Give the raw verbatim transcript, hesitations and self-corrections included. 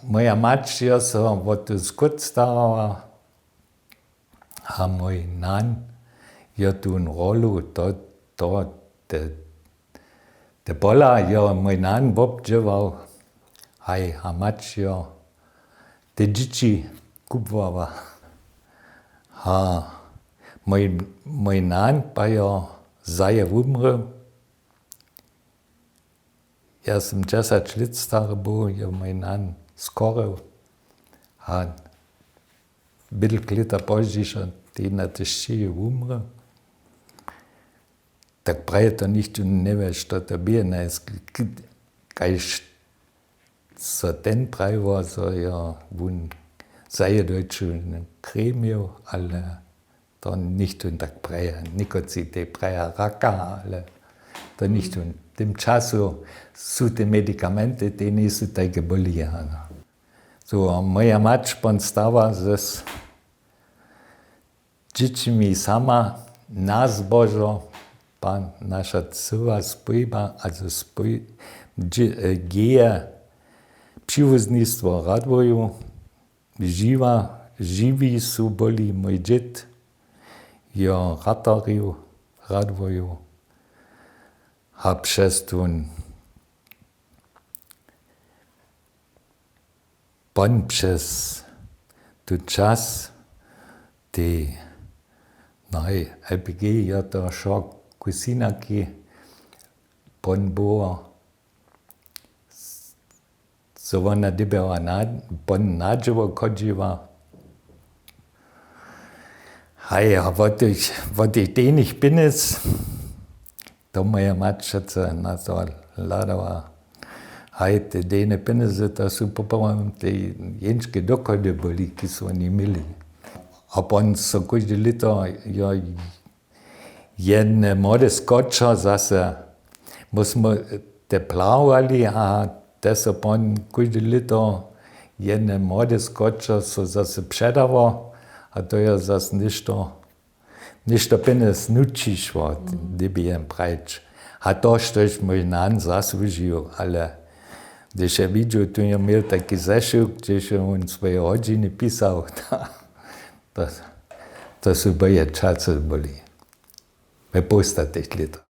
Moja mać jo so wo tu skót starała, a mój nan jo tu rolu to to te te pola jo mój nan wobdźěłał. Haj, a mać jo te dźěći kubłała. A mój mój nan pa jo zaje wumrył. Ja sym dźesać lět stary był, jo mój nan skorył. A bydlk lěta pozdźišo, tej na te šćeje wumrył. Tak praje to nichtó njewě što to bě, kaž so ten prajiło zo jo wón zajedoću kremjeł, ale to nichtó tak praje. Někotři tej praja raka, ale to nichtó w tym času su te medikamenty tej njejsu tajke byli. Zo moja mać pon stała z dźěćimi sama na zbožo, pa naša cyła spójba a zo spój dźě- geje přiwóznistwo radwoju. Žiwa žiwi su byli mój dźěd, jo ratarju radwoju, a přez tón pon přez tu čas tej noj lpg jo to wšo kusinaki pon było, zo wona dyrbjała pon nadźěło chodźiła. Haj, a wot tych dejnych pjenjez to moja mać přeco na to hladała. Haj, te dejne pjenjezy to su poprawom te jeńške dochody byli, kiž su woni měli. A pon so kóžde lěto jo jedne młode skočo zase mósmy te plahowali a te so pon kóžde lěto jedne młode skočo so zase předało. A to jo zase něšto něšto pjenjez nutřišło, dyrbjem prajić. A to štož mój nan zasłužił, ale hdyž je widźu tu jo měł taki zešiwk, hdźež jo wón swoje hodźiny pisał, to su byje časy byli we połstatych lětach.